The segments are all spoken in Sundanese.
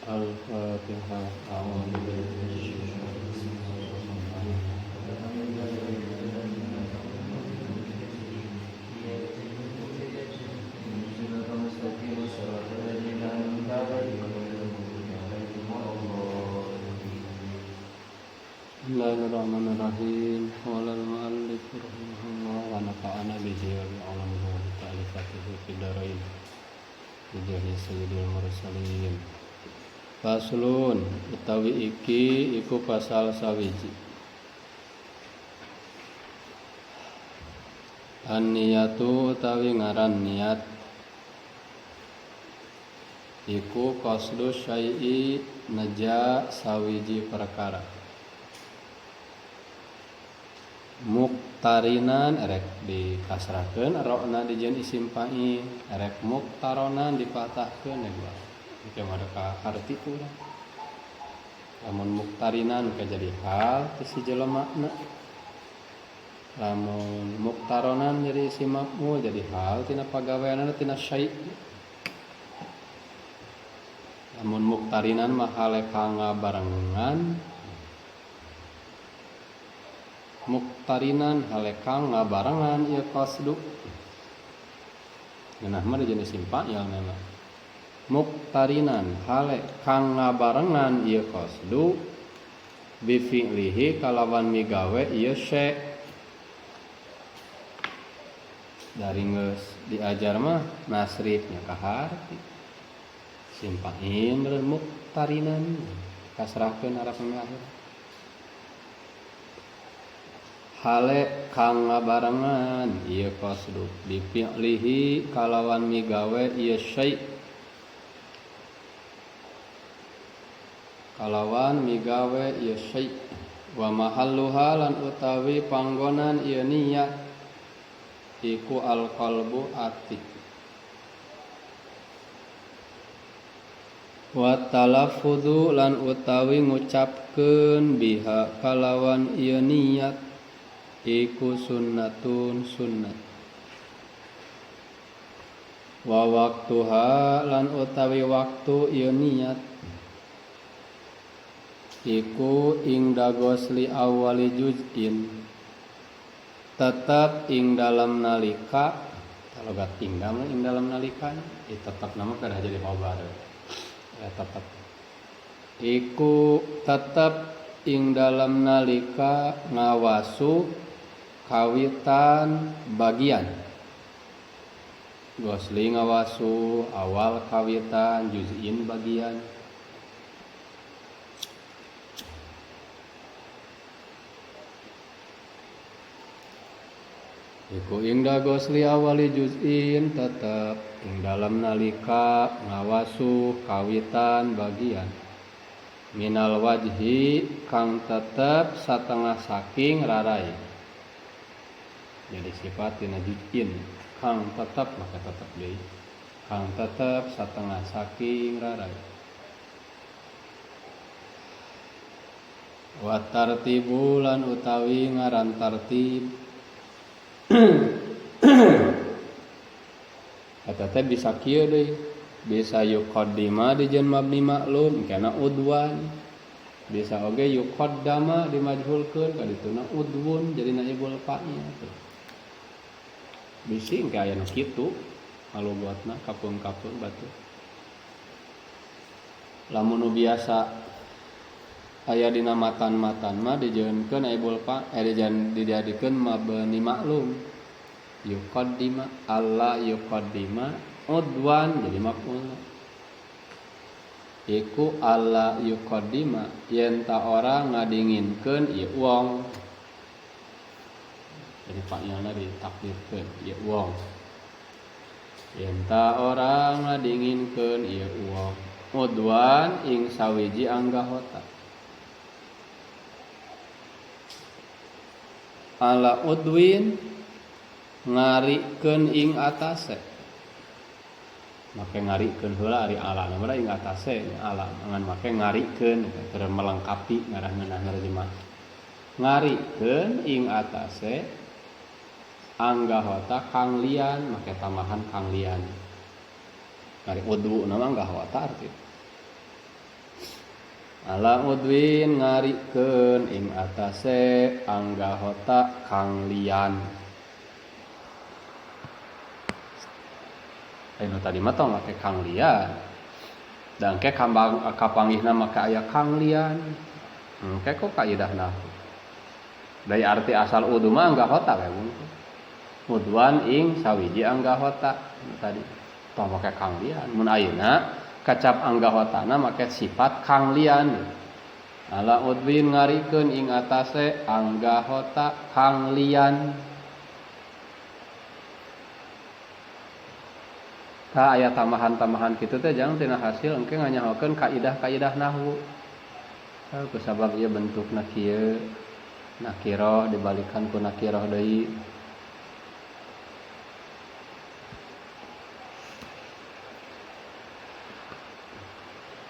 Al-Fatihah. Bismillahirrahmanirrahim. Qala al-mu'allif rahimahullah wa nafa'ana bihi wa bi 'ulumihi wa ta'alifatihi fid dharain. Bi jahi sayyidil mursalin. Faslun utawi iki iku pasal sawiji. An-niyatu utawi ngaran niat iku qasdu syai'i neja sawiji perkara. Muktarinan erek dikasrahkeun rokna dijieun isim fa'il, erek muktaronan dipatahkeun ya gua. Engke mah ka arti urang. Lamun muktarinan ke jadi hal ti si jelemana. Lamun muktaronan jadi isim maf'ul jadi hal tina pagaweanana tina syai'. Lamun muktarinan mah hale kang ngabarengan. Muktarinan hale kang ngabarengan ieu qasdu. Ngeunah mah dijieun isim fa'il memang. Muktarinan hale kang ngabarengan ieu qasdu bi fi'lihi kalawan migawe ieu syai'. Dari geus diajar mah nasrifnya ka harti. Isim fa'il muktarinan kasrahkeun harap akhir. Hale kang ngabarengan ieu qasdu bi fi'lihi kalawan migawe ieu syai'. Kalawan migawe ieu syai' wa mahalluha lan utawi panggonan ieu niat iku al-qalbu ati. Wa talaffuzu lan utawi ngucapkeun biha kalawan ieu niat iku sunnatun sunnat. Wa waktuha lan utawi waktu ieu niat iku ing dagosli awali juz'in tetep ing dalam nalika logat ing dalam nalika tetep nama kada jadi khabar ya tetep iku tetep ing dalam nalika ngawasu kawitan bagian gosli ngawasu awal kawitan juz'in bagian. Iku ing gosli awali juz'in tetep ing dalam nalika ngawasu kawitan bagian minal wajhi kang tetep satengah saking rarai. Jadi sifat dina juz'in kang tetep maka tetep deui kang tetep satengah saking rarai. Wa tartibu lan utawi ngaran tartib eta teh bisa kieu deui, bisa yuqaddima dijieun mabni maklum kana udwan, bisa oge yuqaddama dimajhulkeun kadituna udwun jadi naibul fa'il. Bisi engke aya nu kitu malugatna kapeung-kapeung batu. Lamun nu biasa aya dina matan-matan mah dijieunkeun naibul fa'il dijadikeun mabni maklum. Yuqaddima alla yuqaddima udwan jadi maf'ul. Iku alla yuqaddima yen ta ora ngadinginkeun ieu wong. Jadi fa'ilna ditakdirkeun ieu wong. Yen ta ora ngadinginkeun ieu wong udwan ing sawiji anggahota. Ala udwin ngarikeun ing atase. Make ngarikeun heula ari ala na ing atase ala ngan make ngarikeun keur melengkapi ngarah ngeunah nerjemah. Ngarikeun ing atase anggahota kang lian make tambahan kang lian. Ngari udwu na mah anggahota arti. Ala udwin ngarikeun ing atase anggahota kang lian. Anu tadi mah tong make kang lian. Da engke kapanggihna make aya kang lian. Engke kok kaidahna. Dari arti asal udu mah anggahota we wungkul. Udwan ing sawiji anggahota tadi. Tong make kang lian. Mun ayeuna kacap anggahotana make sifat kang lian. Ala udwin ngarikeun ing atase anggahota kang lian. Tah aya tambahan-tambahan kitu teh jang tina hasil engke nganyahokeun kaidah-kaidah nahwu. Kusabab ieu bentukna kieu. Nakirah dibalikan ku nakirah deui.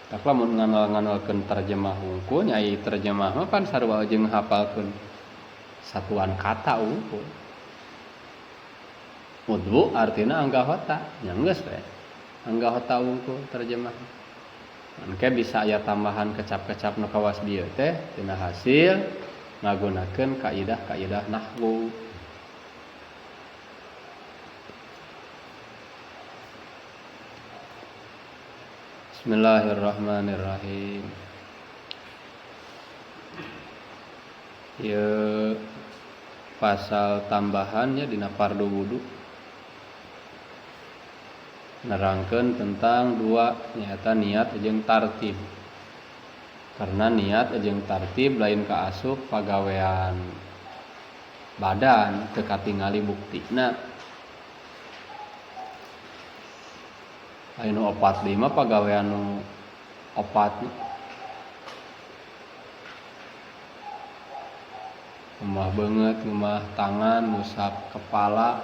Tak lamun nganal-nganalkeun terjemah hungkul nya ai terjemah mah pan sarua jeung hafalkeun satuan kata hungkul. Udhu artina anggahota nya geus we. Anggahota hungkul terjemah. Engke bisa aya tambahan kecap-kecap nu kawas dieu teh tina hasil ngagunakeun kaidah-kaidah nahwu. Bismillahirrahmanirrahim. Ieu pasal tambahannya dina fardu wudu. Nerangkeun tentang dua nyaeta niat jeung tartib. Karena niat jeung tartib lain kaasup pagawean badan teu katingali buktina. Anu opat lima pagawean nu opat ngumah beungeut, ngumah tangan, ngusap kepala,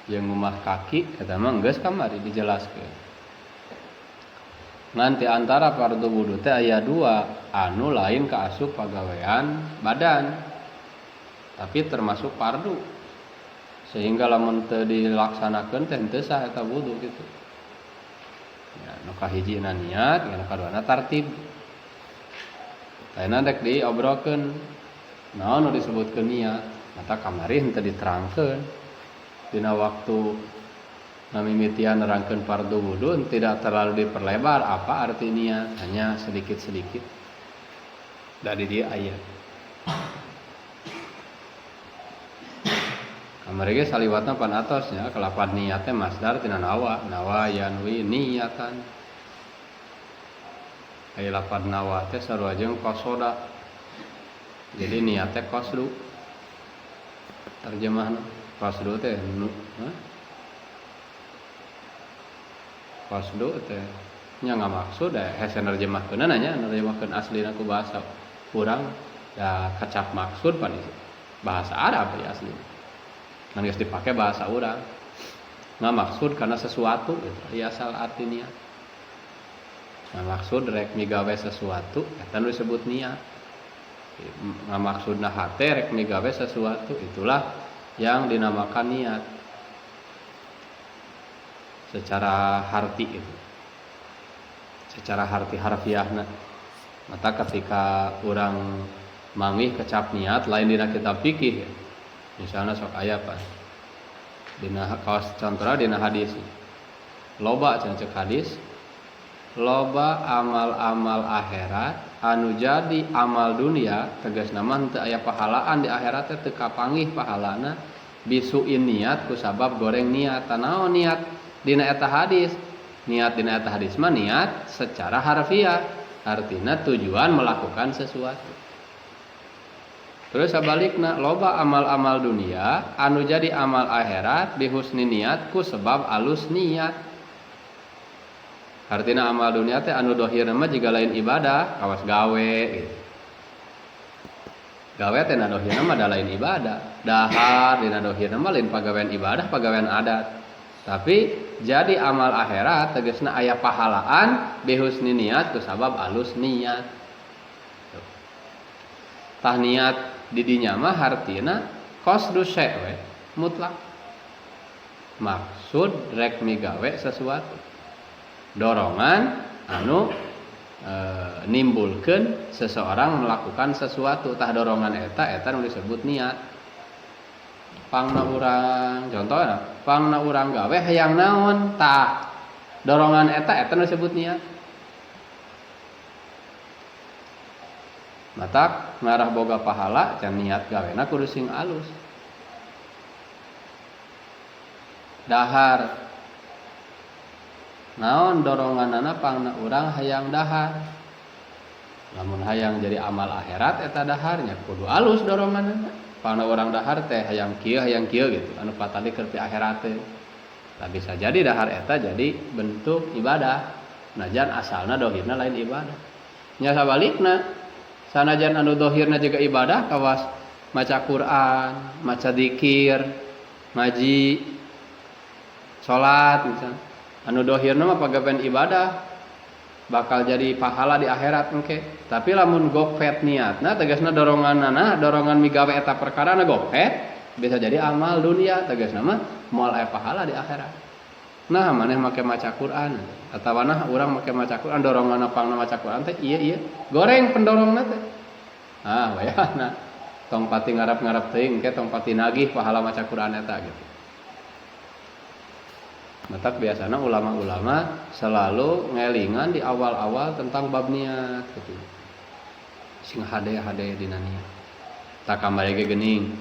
jeung ngumah kaki eta mah geus kamari dijelaskeun. Ngan ti antara fardu wudu teh aya dua anu lain kaasup pagawean badan tapi termasuk fardu sehingga lamun teu dilaksanakeun teh henteu sah eta wudu kitu. Ya, nu kahijina niat, nu kaduana tartib. Ayeuna rek diobrolkeun naon nu disebutkeun niat, mata kamari henteu diterangkeun. Dina waktu ngamimitian nerangkeun fardu wudu tidak terlalu diperlebar apa arti niat, hanya sedikit-sedikit. Dari dia aya. Kamari ge saliwatna pan atos nya kalapan niat teh masdar tina nawa, nawa yanwi niatan. Aya lapan nawa teh sarua jeung qasoda. Jadi niat teh qasdu. Terjemahna qasdu teh nu, Qasdu teh nya ngamaksud hese nerjemahkeunna nya nerjemahkeun aslina ku bahasa urang da kacap maksud pan bahasa Arab ya asli. Ngan geus dipake bahasa urang. Ngamaksud karena sesuatu gitu. Ya asal arti niat. Ngamaksud rek migawe sesuatu eta nu disebut niat. Ngamaksudna hate rek migawe sesuatu itulah yang dinamakan niat. Secara harti itu. Secara harti harfiahna. Maka ketika urang manggih kecap niat lain dina kitab fikih ya. Misalnya sok aya apa dina kawas contohna dina hadis loba cenah cek hadis loba amal-amal akhirat anu jadi amal dunia tegasna mah teu aya pahalaan di akhirat teh teu kapanggih pahalana bisuin niat kusabab goreng niat. Tanaon niat dina eta hadis? Niat dina eta hadis mah niat secara harfiah artina tujuan melakukan sesuatu. Terus sabalikna loba amal-amal dunia anu jadi amal akhirat bihusni niat ku sebab alus niat. Artina amal dunia teh anu dohirna mah jiga lain ibadah, kawas gawe gitu. Gawe teh na dohirna mah da lain ibadah. Dahar dina dohirna mah lain pagawean ibadah, pagawean adat. Tapi jadi amal akhirat tegasna aya pahalaan bihusni niat ku sabab alus niat. Tah niat di dinya mah hartina qasdu syai' we mutlak. Maksud rek migawe sesuatu. Dorongan anu nimbulkeun seseorang melakukan sesuatu tah dorongan eta eta nu disebut niat. Pangna urang contohna pangna urang gawe hayang naon tah dorongan eta eta nu disebut niat. Matak ngarah boga pahala can niat gawena kudu sing alus. Dahar naon doronganana pangna urang hayang dahar. Lamun hayang jadi amal akhirat eta daharnya kudu alus doronganana. Pangna urang dahar teh hayang kieu gitu anu patali keur pi akhirat teh. Tah bisa jadi dahar eta jadi bentuk ibadah. Najan asalna dohirna lain ibadah. Nya sabalikna sanajan anu dohirna juga ibadah kawas maca Quran, maca zikir, ngaji, salat misalnya. Anu dohirna mah pagawean ibadah bakal jadi pahala di akhirat engke. Tapi lamun gopet niatna tegasna doronganana, dorongan migawe eta perkarana gopet bisa jadi amal dunia tegasna mah moal aya pahala di akhirat. Nah maneh make maca Quran atawa nah urang make maca Quran doronganna pangna maca Quran teh ieu ieu goreng pendorongna teh. Ah wayahna tong pati ngarap-ngarap teuing engke tong pati nagih pahala maca Quran eta gitu. Matak biasana ulama-ulama selalu ngelingan di awal-awal tentang bab niat gitu. Sing hade-hade dina niat. Tak kamari ge geuning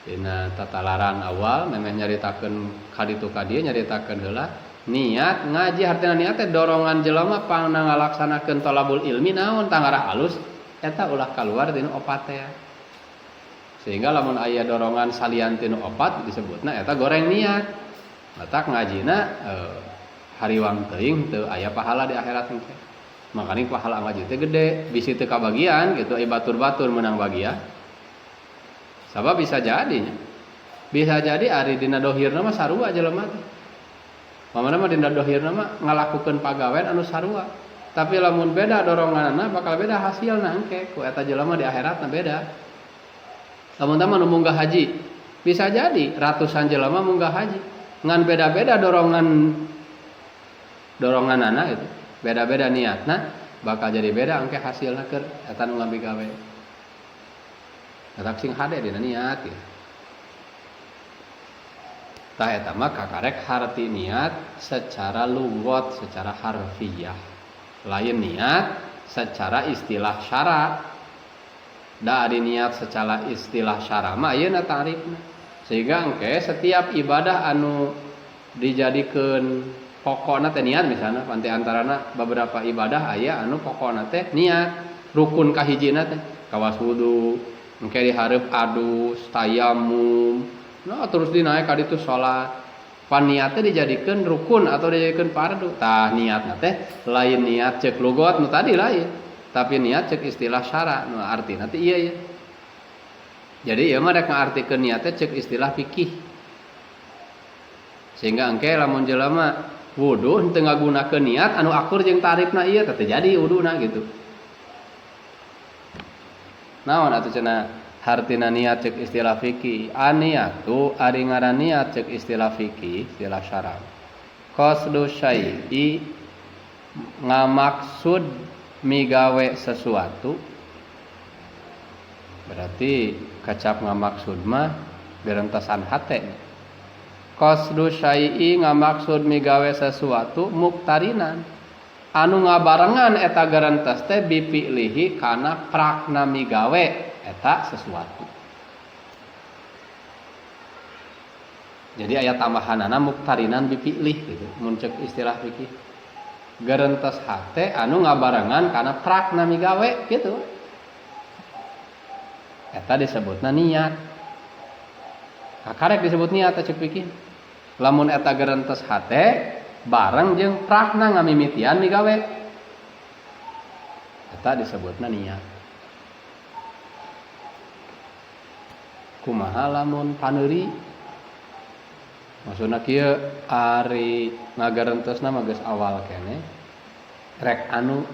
dina tatalaran awal memeh nyaritakeun ka ditu ka dieu nyaritakeun heula niat ngaji hartina niat teh dorongan jelema pangna ngalaksanakeun thalabul ilmi naon tangarah alus eta ulah kaluar dina opat teh. Sehingga lamun aya dorongan salian tina opat disebutna eta goreng niat. Matak ngajina hariwang teuing teu aya pahala di akhirat engke. Makanya pahala ngaji teh gede, bisi teu kabagian gitu aya batur-batur menang bagian. Sabab bisa jadi nya. Bisa jadi ari dina dohirna mah sarua jelema teh. Pamana mah dina dohirna mah ngalakukeun pagawean anu sarua. Tapi lamun beda doronganna bakal beda hasilna engke ku eta jelema di akhiratna beda. Lamun tah mah nu munggah haji, bisa jadi ratusan jelema munggah haji. Ngan beda-beda doronganana itu, beda-beda niatna bakal jadi beda engke hasilna keur eta nu ngambil gawe. Eta sing hade dina niat gitu. Tah eta mah kakarek harti niat secara lugat, secara harfiah. Lain niat secara istilah syara. Da ari niat secara istilah syara mah ayeuna tarifna. Sehingga engke setiap ibadah anu dijadikeun pokokna teh niat misalna panti antarana beberapa ibadah aya anu pokokna teh niat, rukun kahijina teh kawas wudu, engke dihareup adus, tayamum. Nah terus dinaek ka ditu salat. Pan niat teh dijadikeun rukun atau dijadikeun fardu. Tah niatna teh lain niat ceuk lugat nu tadi lain, tapi niat ceuk istilah syara nu artina teh ieu ieu. Jadi ieu mah rek ngaartikeun niat teh ceuk istilah fikih. Sehingga engke lamun jelema wudu henteu ngagunakeun niat anu akur jeung tarifna ieu teh teu jadi wuduna gitu. Naon atuh cenah hartina niat ceuk istilah fikih? Aniatu ari ngaran niat ceuk istilah fikih, istilah syara. Qasdu syai'i ngamaksud migawe sesuatu. Berarti kacap ngamaksud mah gerentasan hate. Qasdu syai'i ngamaksud migawe sesuatu muktarinan anu ngabarengan eta gerentes teh bipi'lihi kana prakna migawe eta sesuatu. Jadi aya tambahanana muktarinan bipi'lih gitu mun ceuk istilah fikih. Gerentes hate anu ngabarengan kana prakna migawe gitu. Eta disebutna niat. Kakarek disebut niat ceuk fikih. Lamun eta gerentes hate bareng jeung prakna ngamimitian migawe eta disebutna niat. Kumaha lamun paneuri? Maksudna kieu ari ngagerentesna mah geus awal keneh rek anu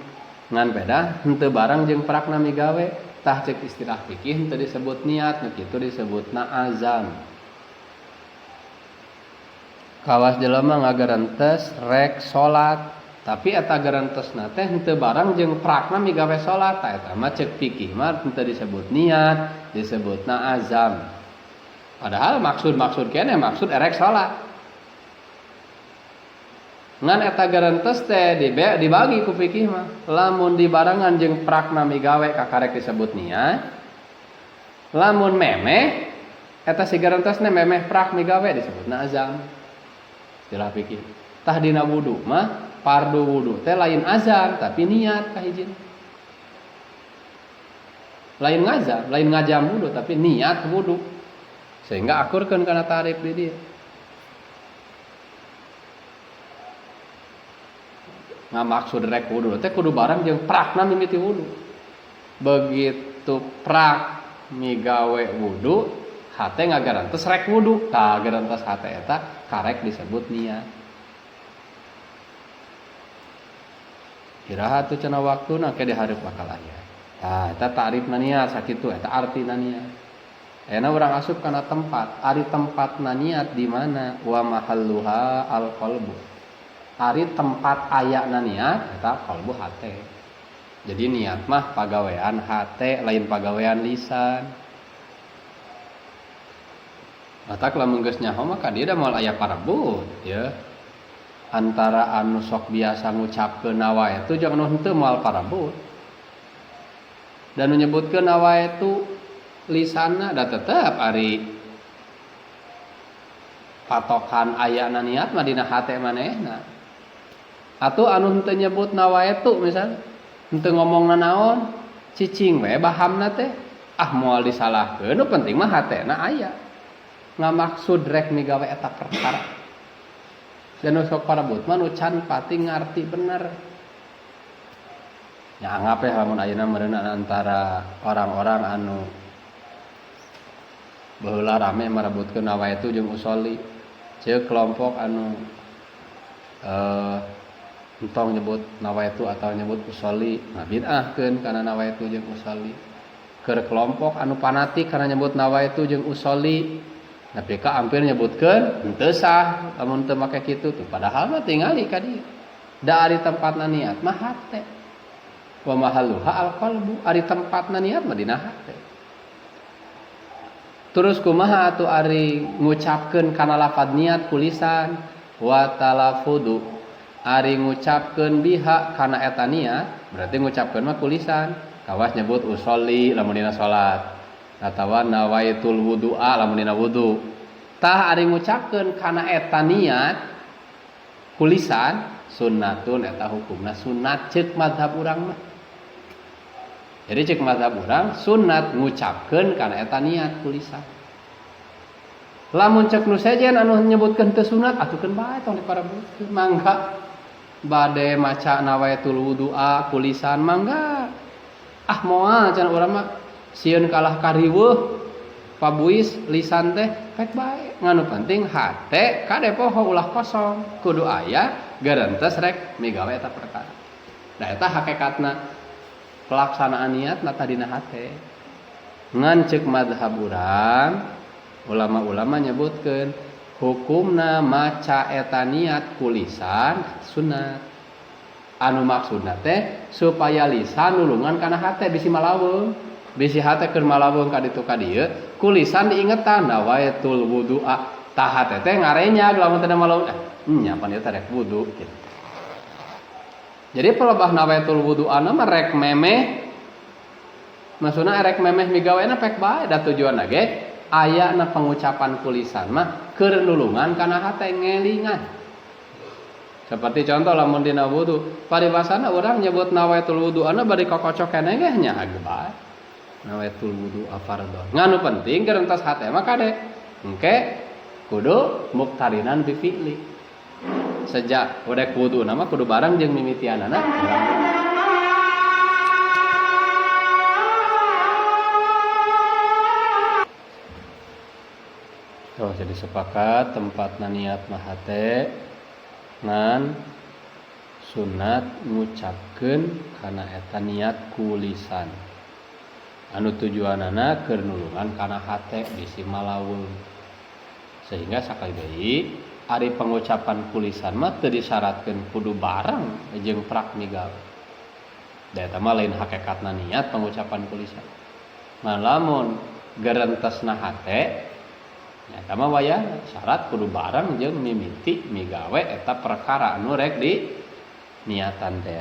ngan beda henteu bareng jeung prakna migawe. Tah ceuk istilah fikih henteu disebut niat, nu kitu disebutna azam. Kawas jelema ngagerentes rek salat. Tapi eta garantesna teh henteu barang jeung prakna migawe salat, tah eta mah ceuk fikih mah henteu disebut niat, disebutna azam. Padahal maksud-maksud keneh maksud erek salat. Ngan eta garentes teh dibagi ku fikih mah. Lamun dibarengan jeung prakna migawe kakarek disebut niat. Lamun memeh eta si garentesna memeh prak migawe disebutna azam. Istilah fikih. Tah dina wudu mah fardu wudu teh lain azam tapi niat kahijin. Lain ngazam, lain ngajam wudu tapi niat wudu. Sehingga akurkeun kana tarif di dieu. Ngamaksud rek wudu teh kudu bareng jeung prakna mimiti wudu. Begitu prak migawe wudu, hate ngagarantes rek wudu. Tah garantes hate eta karek disebut niat. Iraha tuh cenah waktuna ke dihareup bakal aya. Tah eta ta'rifna niat sakitu eta artina niat. Ayeuna urang asup kana tempat. Ari tempatna niat di mana? Wa mahalluha al qalbu. Ari tempat ayana niat eta qalbu hate. Jadi niat mah pagawean hate lain pagawean lisan. Matak lamun geus nyaho mah ka dieu da moal aya parebut ya. Antara anu sok biasa ngucapkeun nawaitu jeung anu henteu moal parebut. Dan nu nyebutkeun nawaitu lisanna da tetep ari patokan ayana niat mah dina hate manehna. Atuh anu henteu nyebut nawaitu misal henteu ngomongna naon, cicing we bahamna teh, ah moal disalahkeun, nu penting mah hatena aya. Ngamaksud rek migawe eta perkara. Dan nu sok parebut mah nu can pati ngarti bener. Ya anggap ya lamun ayeuna meureun antara orang-orang anu baheula rame merebutkeun nawaitu jeung usolli. Ceuk kelompok anu entong nyebut nawaitu atau nyebut usolli, ngabid'ahkeun kana nawaitu jeung usolli. Keur kelompok anu fanatik kana nyebut nawaitu jeung usolli, nepi ka hampir nyebutkeun henteu sah lamun teu make kitu tuh, padahal mah tingali ka dieu. Da ari tempatna niat mah hate. Wa mahalluha al qalbu, ari tempatna niat mah dina hate. Terus kumaha atuh ari ngucapkeun kana lafaz niat ku lisan? Wa talafudu, ari ngucapkeun biha kana eta niat, berarti ngucapkeun mah ku lisan. Kawas nyebut usolli lamun dina salat, atawa nawaitul wudu'a lamun dina wudu. Tah ari ngucapkeun kana eta niat ku lisan sunnatun, eta hukumna sunat ceuk mazhab urang mah. Jadi ceuk mazhab urang sunat ngucapkeun kana eta niat ku lisan. Lamun ceuk nu sejen anu nyebutkeun teu sunat atukeun bae tong diparebutkeun, mangga bade maca nawaitul wudu'a ku lisan mangga. Ah moal cenah urang mah sieun kalah kariweuh pabuis lisan teh pek bae. Nganu penting hate kade poho ulah kosong, kudu aya garentes rek migawe eta perkara. Da eta hakikatna pelaksanaan niat na tadina hate. Ngan ceuk mazhab urang, ulama-ulama nyebutkeun hukumna maca eta niat ku lisan sunat. Anu maksudna teh supaya lisan nulungan kana hate bisi malaweung. Bisi hate keur malaweung ka ditu ka dieu, ku lisan diingetan nawaitul wudu'a. Tah hate teh ngarenyag lamun teu malaweung, nya pan ieu teh rek wudu gitu. Jadi pelebah nawaitul wudu'ana mah rek memeh, maksudna rek memeh migawena pek bae, da tujuanna ge ayana pengucapan ku lisan mah keur nulungan kana hate ngelingan. Seperti contoh lamun dina wudu, paribasana urang nyebut nawaitul wudu'ana bari kokocok keneh ge nya age bae. Nawaitul wudu'a fardhon. Nganu penting gerentas hate mah kade. Engke kudu muktarinan bi fi'li. Sejak rek wudu nama kudu bareng jeung mimitianana urang. Tuh, jadi sepakat tempatna niat mah hate ngan sunat ngucapkeun kana eta niat ku lisan. Anu tujuanana keur nulungan kana hate bisi malaweung. Sehingga sakali deui Ari pengucapan kulisan mah teu disyaratkeun kudu bareng jeung prak migawe. Da eta mah lain hakikatna niat pengucapan kulisan. Ngan lamun gerentesna hate nyata mah wayah syarat kudu bareng jeung mimiti migawe eta perkara anu rek di niatan teh.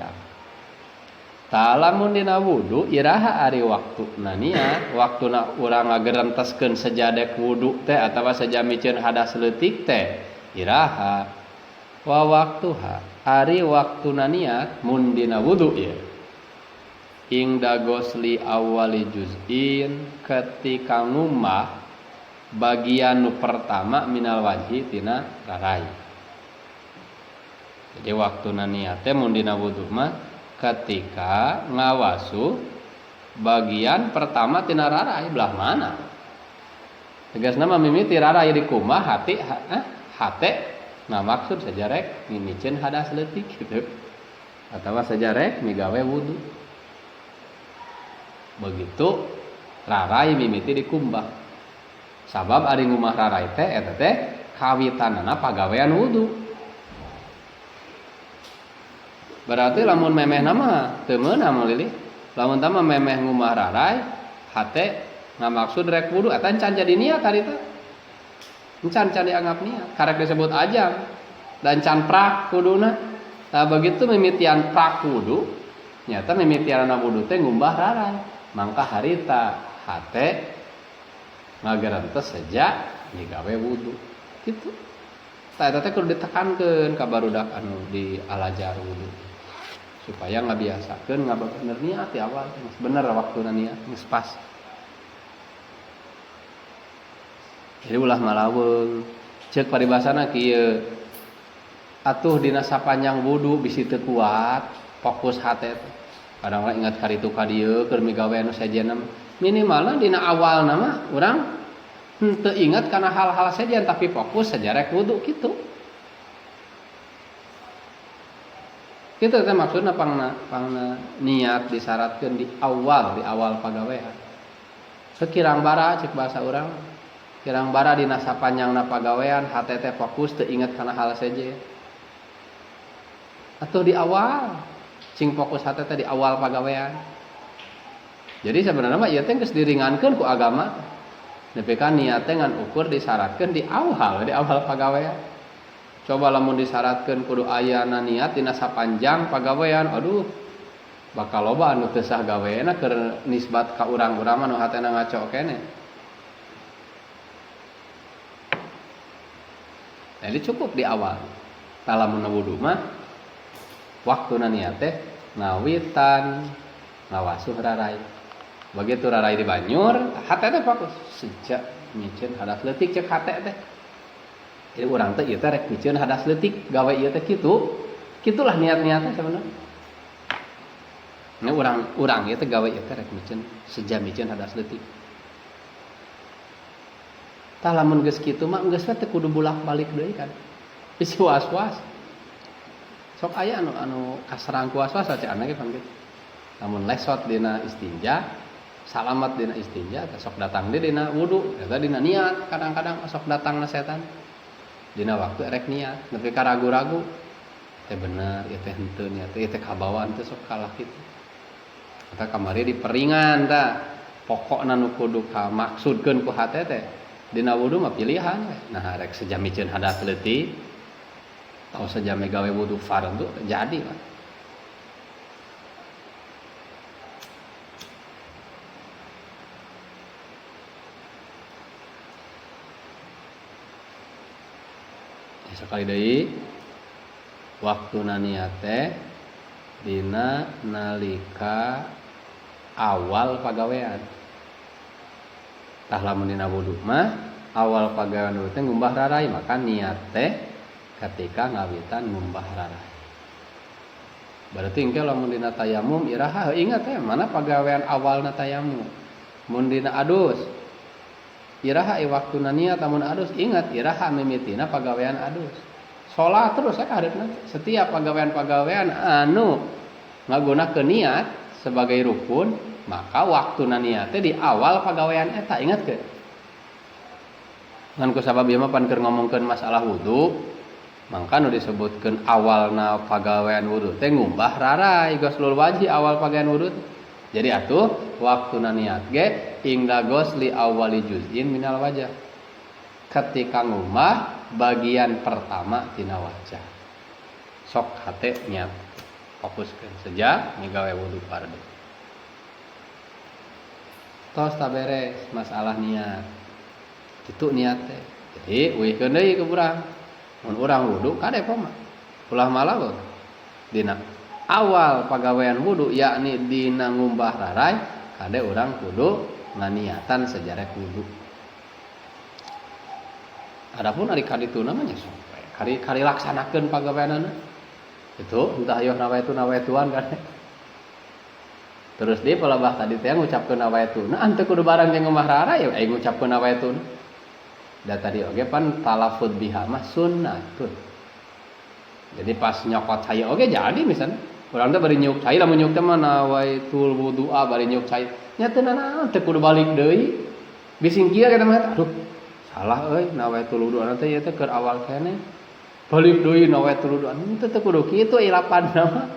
Tah lamun dina wudu iraha ari waktuna niat, waktuna urang ngagerenteskeun sejadek wudu teh atawa sejamiceun hadas leutik teh iraha wa waktuha ari waktuna niat mun dina wudu ieu ingda gosli awali juz'in ketika ngumbah bagian nu pertama minal wajhi tina rarai. Jadi waktuna niat teh mun dina wudu mah ketika ngawasu bagian pertama tina rarai belah mana. Tegasna mah mimiti rarai dikumbah hati hate ngamaksud sajarek mimiceun hadas leutik gitu atawa sajarek migawe wudu. Begitu rarai mimiti dikumbah. Sabab ari ngumah rarai teh eta teh kawitanana pagawean wudu. Berarti lamun memeh nama teu meunang lilih. Lamun tah memeh ngumah rarai hate ngamaksud rek wudu eta encan jadi niat harita. Encan can dianggap niat, karek disebut ajam dan can prak kuduna. Nah begitu mimitian prak wudu, nyata mimitianana wudu teh ngumbah rarai. Mangka harita hate ngagerentes saja migawe wudu. Kitu. Tah eta teh kudu ditekankeun ka barudak anu di alajar wudu. Supaya ngabiasakeun ngabener niat di awal, geus bener waktuna niat, geus pas. Jadi ulah malaweung. Ceuk paribasana kieu. Atuh dina sapanjang wudu bisi teu kuat, fokus hate teh. Kadang-kadang ingat karitu ka dieu keur migawe anu sejenna mah. Minimalna dina awalna mah urang henteu ingat kana hal-hal sejen tapi fokus sajarek wudu kitu. Kitu teh maksudna pangna niat disyaratkeun di awal pagawean. Sekirang bara cek bahasa urang, kirang bara dina sapanjangna pagawean hate teh fokus teu ingat kana hal sejen. Atuh di awal cing fokus hate teh di awal pagawean. Jadi sebenarnya mah ieu teh geus diringankeun ku agama. Nepi ka niat teh ngan ukur disyaratkeun di awal pagawean. Coba lamun disyaratkeun kudu ayana niat dina sapanjang pagawean, aduh bakal loba anu teu sah gaweana keur nisbat ka urang-urang mah nu hatena ngaco keneh. Jadi cukup di awal. Tah lamun wudu mah waktuna niat teh ngawitan ngawasuh rarai. Begitu rarai dibanyur, hate teh fokus sejak miceun hadas leutik cek hate teh. Jadi urang teh ieu teh rek miceun hadas leutik, gawe ieu teh kitu. Kitulah niat-niatnya sebenarnya. Ini urang ieu teh gawe ieu teh rek miceun sejak miceun hadas leutik. Tah lamun geus kitu mah geus we teu kudu bolak-balik deui kan. Bisi was-was. Sok aya anu kaserang ku was-was cek ane ge pan kitu. Lamun lesot dina istinja, salamat dina istinja, teh sok datang deui dina wudu, eta dina niat kadang-kadang sok datangna setan. Dina waktu erek niat, nepi ka ragu-ragu. Teh bener, ieu teh henteu niat, ieu teh kabawa teh sok kalah kitu. Eta kamari diperingan tah. Pokokna nu kudu kamaksudkeun ku hate teh. Dina wudu mah pilihan we. Nah rek sejamiceun hadas leutik atau sejami gawe wudu fardu jadi lah. Sekali deui waktuna niat teh dina nalika awal pagawean. Tah lamun dina wudu mah awal pagawean wudu teh ngumbah rarai, maka niat teh ketika ngawitan ngumbah rarai. Berarti engke lamun dina tayamum iraha ingat teh mana pagawean awalna tayamum. Mun dina adus iraha waktuna niat lamun adus ingat iraha mimitina pagawean adus. Salat terus ka hareupna setiap pagawean-pagawean anu ngagunakeun niat sebagai rukun, maka waktuna niat teh di awal pagawean eta ingat ke. Ngan ku sabab ieu mah pan keur ngomongkeun masalah wudu, Mangka nu disebutkeun awalna pagawean wudu teh ngumbah rarai ghuslul wajhi awal pagawean wudu. Jadi atuh waktuna niat ge ingda ghusli awali juz'in minal wajah. Ketika ngumbah bagian pertama tina wajah. Sok hate niat fokuskeun seja migawe wudu fardu. Tos taberes masalah niat. Kitu niat teh. Jadi uihkeun deui ke urang. Mun urang wudu kade poma. Ulah malaweung. Dina awal pagawean wudu yakni dina ngumbah rarai kade urang kudu nganiatan sejarah wudu. Adapun ari kadituna mah nya sok we. Kari laksanakeun pagaweanana. Itu entah ayo nawaitu nawaituan kan. Terus dia pelabah tadi teh ngucapkeun nawaituna ante kudu barang jeung ngumbah rarai ya ngucapkeun nawaituna. Da tadi oge pan talaffuz biha mah sunnatun. Jadi pas nyokot cai oge jadi misalnya. Urang teh bari nyuk cai lamun nyuk teh mah nawaitul wudu'a bari nyuk cai. Nya teu nanaon teu kudu balik deui. Bising kieu kita mah aduh salah euy nawaitul wudu'a teh ieu teh keur awal keneh. Balik deui nawaitul wudu'a teu teu kudu kitu ilapanna mah.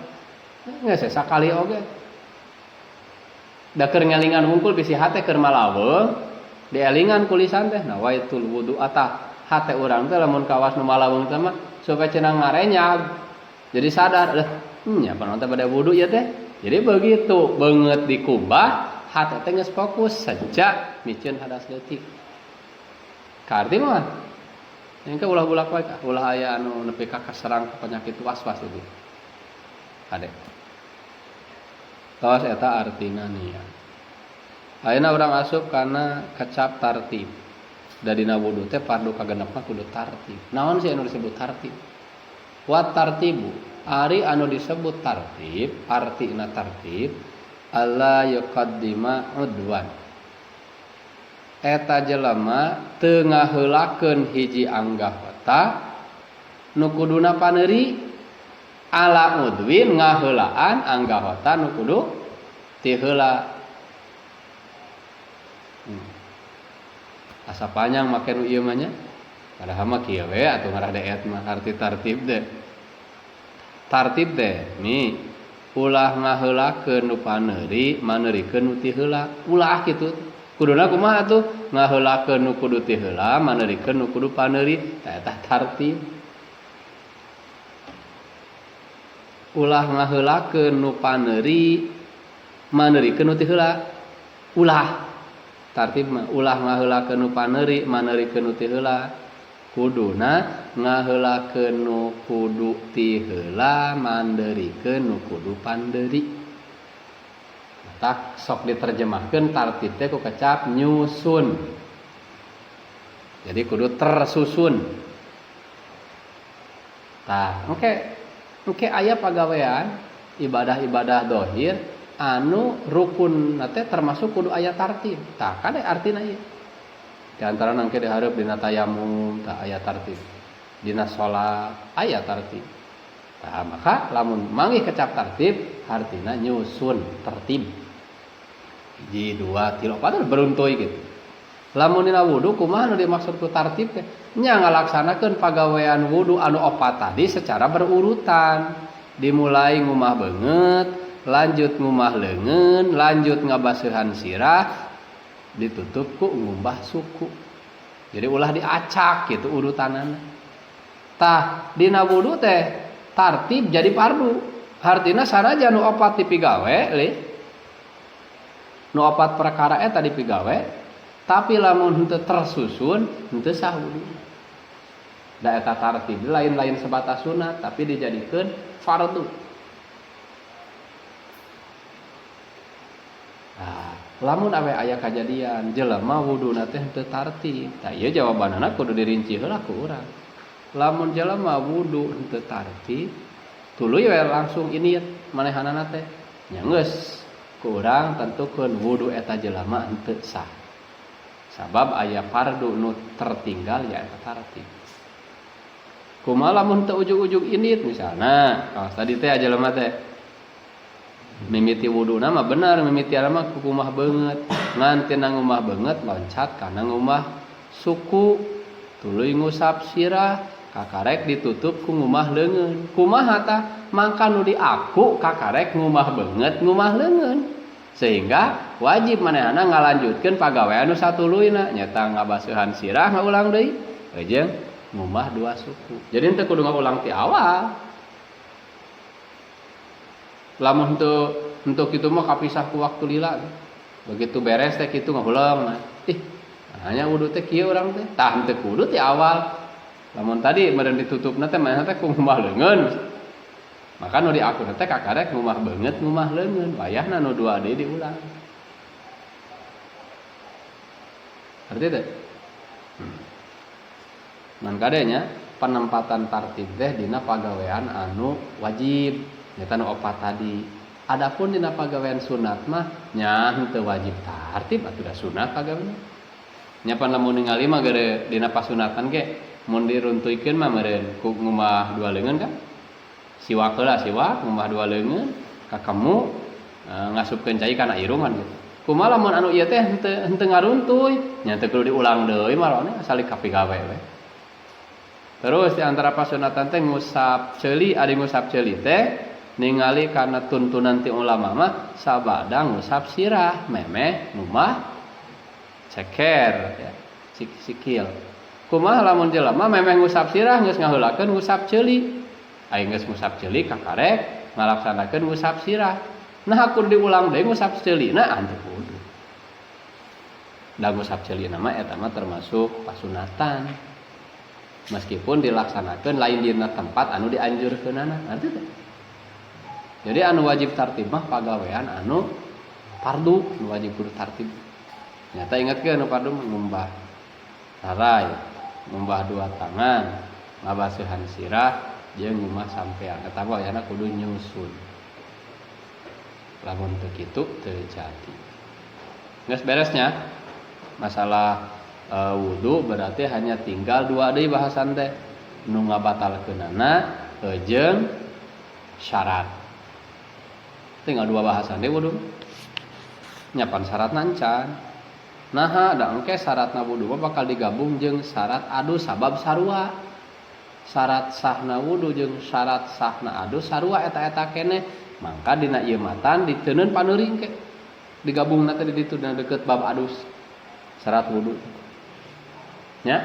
Geus sakali oge. Da keur ngelingan hungkul bisi hate keur malaweung dielingan kulisan teh nawaitul wudu'a tah hate urang teh lamun kawas nu malaweung teh mah supaya cenah ngarenyag. Jadi sadar leuh nya pan teh bade wudu ieu teh. Jadi begitu beungeut dikumbah hate teh geus fokus saja miceun hadas leutik. Kaarti mah engke ulah bulak wae ulah aya anu nepi ka kaserang penyakit was-was itu. Kade. Tos eta artina niat. Ayeuna urang asup kana kecap tartib. Da dina wudu teh fardu kagenep mah kudu tartib. Naon sih anu disebut tartib? Wa tartibu, ari anu disebut tartib, artina tartib alla yuqaddima udwan. Eta jelema teu ngaheulakeun hiji anggota nu kuduna paneuri ala udwin ngaheulaan anggota nu kudu tiheula. Asa panjang make nu ieu mah nya. Padahal mah kieu we atuh ngarah deet mah arti tartib teh. Tartib teh mi ulah ngaheulakeun nu paneuri maneurikeun nu ti heula. Ulah kitu. Kuduna kumaha atuh ngaheulakeun nu kudu ti heula maneurikeun nu kudu paneuri. Tah eta tartib. Ulah ngaheulakeun nu paneuri maneurikeun nu ti heula. Ulah tartib mah ulah ngaheulakeun nu paneuri maneurikeun nu ti heula. Kuduna ngaheulakeun nu kudu ti heula mandeurikeun nu kudu pandeuri. Tak sok diterjemahkeun tartib teh ku kecap nyusun. Jadi kudu tersusun. Tah, engke aya pagawean ibadah-ibadah dohir anu rukun teh termasuk kudu aya tartib. Tah kade artina ieu. Di antara nangke dihareup dina tayamum tah aya tartib. Dina salat aya tartib. Tah maka lamun manggih kecap tartib artina nyusun tertib. 1 2 3 4 beruntuy gitu. Lamun dina wudu kumaha nu dimaksud ku tartib teh? Nya ngalaksanakeun pagawean wudu anu opat tadi secara berurutan. Dimulai ngumah beungeut, lanjut ngumah leungeun, lanjut ngabaseuhan sirah, ditutup ku ngumbah suku. Jadi ulah diacak gitu urutanana. Tah dina wudu teh tartib jadi fardu. Hartina sanajan nu opat dipigawe lih. Nu opat perkara eta dipigawe, tapi lamun henteu tersusun henteu sah wudu. Da eta tartib lain-lain sebatas sunat tapi dijadikeun fardu. Nah, lamun awe aya kajadian jelema wuduna teh henteu tartib. Tah ieu jawabanana kudu dirinci heula ku urang. Lamun jelema wudu henteu tartib, tuluy we langsung ini manehanana teh. Nya geus ku urang tentukeun wudu eta jelema henteu sah. Sabab aya fardu nu tertinggal ya eta tartib. Kumaha lamun teu ujug-ujug indit misalna, kawas tadi teh jelema teh mimiti wuduna mah bener mimiti mah kukumah beungeut ngan tina ngumah beungeut loncat kana ngumah suku tuluy ngusap sirah Kakarek ditutup ku ngumah leungeun. Kumaha tah? Mangka nu diaku kakarek ngumah beungeut ngumah leungeun. Sehingga wajib manehna ngalanjutkeun pagawean nu satuluyna nyaeta ngabaseuhan sirah ngaulang deui jeung ngumah dua suku. Jadi henteu kudu ngaulang ti awal. Lamun henteu kitu mah kapisah ku waktu lila. Begitu beres teh kitu ngahuleng nah. Ih, hanya wudu teh kieu urang teh. Tah henteu kudu ti awal. Lamun tadi meureun ditutupna teh manehna teh ku ngumah leungeun. Maka nu diaku teh kakarek ngumah beungeut ngumah leungeun. Wayahna nu dua deui diulang. Ngerti teh? Ngan kadenya penempatan tartib teh dina pagawean anu wajib nyata nu opat tadi. Adapun dina pagawean sunat mah nya henteu wajib tartib atuh da sunat pagawean. Nya pan lamun ningali mah gere dina pasunatan ge mun diruntuikeun mah meureun ku ngumah dua leungeun kan. Siwak heula siwak ngumah dua leungeun kakemu ngasupkeun cai kana irung kan gitu. Kumaha lamun anu ieu teh henteu ngaruntuy nya teu kudu diulang deui marone asal kapigawe we. Terus di antara pasunatan teh ngusap ceuli, ari ngusap ceuli teh ningali kana tuntunan ti ulama mah sabada ngusap sirah memeh ngumah ceker ya, sikil. Kumaha lamun jelema memeh ngusap sirah geus ngaheulakeun ngusap ceuli. Ari geus ngusap ceuli kakarek ngalaksanakeun ngusap sirah. Nah kudu diulang deui ngusap ceulina henteu kudu. Da ngusap ceulina mah eta mah termasuk pasunatan. Meskipun dilaksanakeun lain dina tempat anu dianjurkeunana, ngerti teh? Jadi anu wajib tartib mah pagawean anu fardu, anu wajib kudu tartib. Nyata ingatkeun anu fardu ngumbah tarai, ngumbah dua tangan, ngabaseuhan sirah, jeung ngumah sampean. Eta mah wayahna kudu nyusun. Lamun teu kitu teu jadi. Geus beresnya masalah wudu berarti hanya tinggal dua deui bahasan teh nu ngabatalkeunana jeung syarat. Tinggal dua bahasan deui wudu. Nyapan syaratna encan. Naha da engke syaratna wudu mah bakal digabung jeung syarat adus sabab sarua. Syarat sahna wudu jeung syarat sahna adus sarua eta-eta keneh. Mangka dina ieu matan diteunkeun paneuring ke. Digabungna teh di ditu dina deukeut bab adus. Syarat wudu. Nya?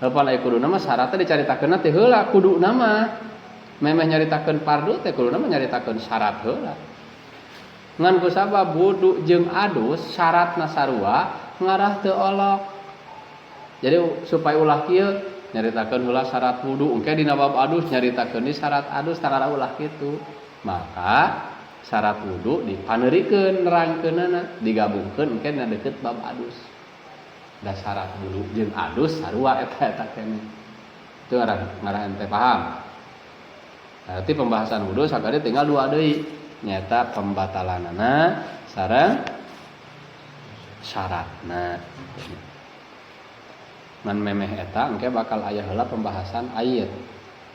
Lepan aya kuduna mah syaratna dicaritakeunna teh heula kuduna mah. Memeh nyaritakeun fardu teh kuduna mah nyaritakeun syarat heula. Ngan kusabab wudu jeung adus syaratna sarua ngarah teu olok. Jadi supaya ulah kieu nyaritakeun heula syarat wudu engke dina bab adus nyaritakeun di syarat adus tara ulah kitu. Maka syarat wudu dipaneurikeun nerangkeunana digabungkeun engke dina deukeut bab adus. Da syarat wudu jeung adus sarua eta-eta keneh. Itu ngarah ente paham. Berarti pembahasan wudu sakali tinggal dua deui, nyaeta pembatalanana sareng syaratna. Ngan memeh eta engke bakal aya heula pembahasan air.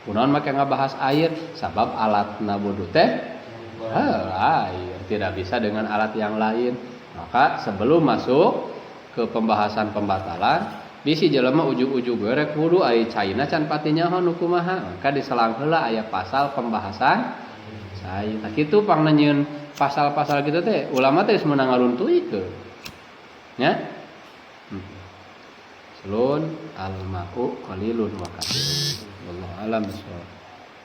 Kunaon make ngabahas air? Sabab alatna wudu teh air, tidak bisa dengan alat yang lain. Maka sebelum masuk ke pembahasan pembatalan, bisi jelema ujug-ujug we rek wudu ari caina can pati nyaho nu kumaha, maka diselang heula aya pasal pembahasan cai. Tah kitu pangna nyieun pasal-pasal kitu teh ulama teh geus meunang ngaruntuikeun. Nya? Selun al-ma'u qalilun wa katsirun. Wallahu a'lam bishawab.